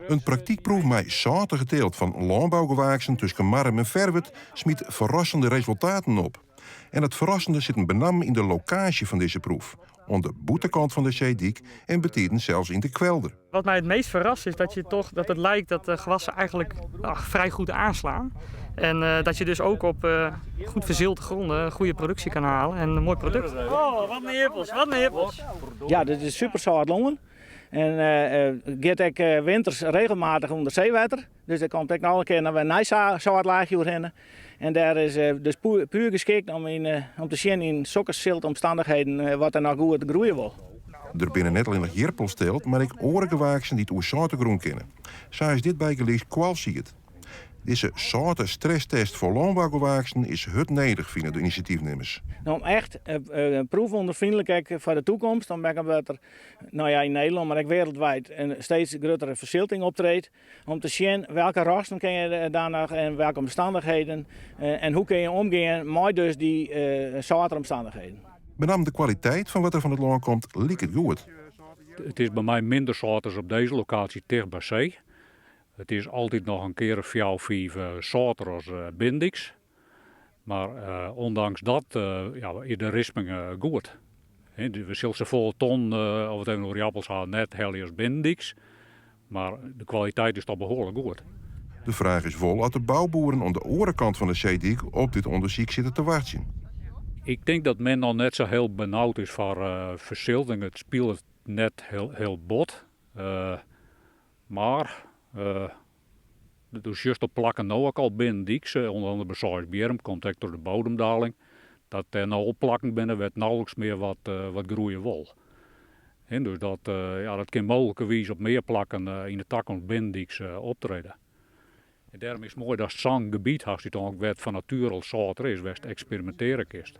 In praktykproef mei sâltige teelt fan lânbougewaaksen tusken Marrum en Ferwert smyt ferrassende resultaten op. En it ferrassende sit him benammen yn de lokaasje fan dizze proef, oan de bûtenkant fan de seedyk en betiden sels yn de kwelder. Wat mij het meest verrast is dat, je toch, dat het lijkt dat de gewassen eigenlijk, ach, vrij goed aanslaan. En dat je dus ook op goed verzilte gronden goede productie kan halen en een mooi product. Oh, wat in jirpels, wat in jirpels. Ja, dit is super sâlt lân. En giet ek winters regelmatich ûnder seewetter. Dus der komt ek noch in kear in nij sâltlaachje oerhinne. En dêr is dus puer geskikt om, yn, om te sjen yn sokke silte omstannichheden wat der noch goed groeie wol. Der binne net allinnich jirpels teelt, mar ek oare gewaaksen dy't oer sâlte grûn kinne. Sa is dit bygelyks koalsied. Dizze sâlte stresstest foar lânbougewaaksen is hurd nedich, fine de inisjatyfnimmers. Om echt proefûnderfynlik ek foar de toekomst, omdat der no ja, yn Nederlân, mar ek wereldwijd in steeds gruttere fersilting optreedt, om te sjen welke rassen kin je daar noch en welke omstannichheden en hoe kin je omgean mei dus dy sâltere omstannichheden. Benammen de kwaliteit fan wat der fan it lân komt liket goed. It is by my minder sâlt as op dizze lokaasje ticht by see. It is altyd noch in kear of fjouwer, fiif sâlter as binnendyks. Mar ûndanks dat, ja, is de risping goed. We sille safolle ton, of it even oer jirpels ha, net helje as binnendyks. Mar de kwaliteit is toch behoarlik goed. De fraach is wol oft de bouboeren oan de oare kant fan de seedyk op dit ûndersyk sitte te wachtsjen. Ik tink dat men noch net sa hiel benaud is foar fersilting. It spilet net hiel bot. Mar do sjochst op plakken no ek al binnendyks, ûnder oare by Seisbierrum, komt ek troch de bodemdaling, dat dêr no al plakken binne wêr't nauwelijks mear wat groeie wol. Dus dat, ja, dat kin mooglikerwize op mear plakken yn de takomst binnendyks optrede. En dêrom is it moai datst sa'n gebiet hast úteinlik wêr't fan natuere al sâlter is, wêr'tst eksperimintearje kinst.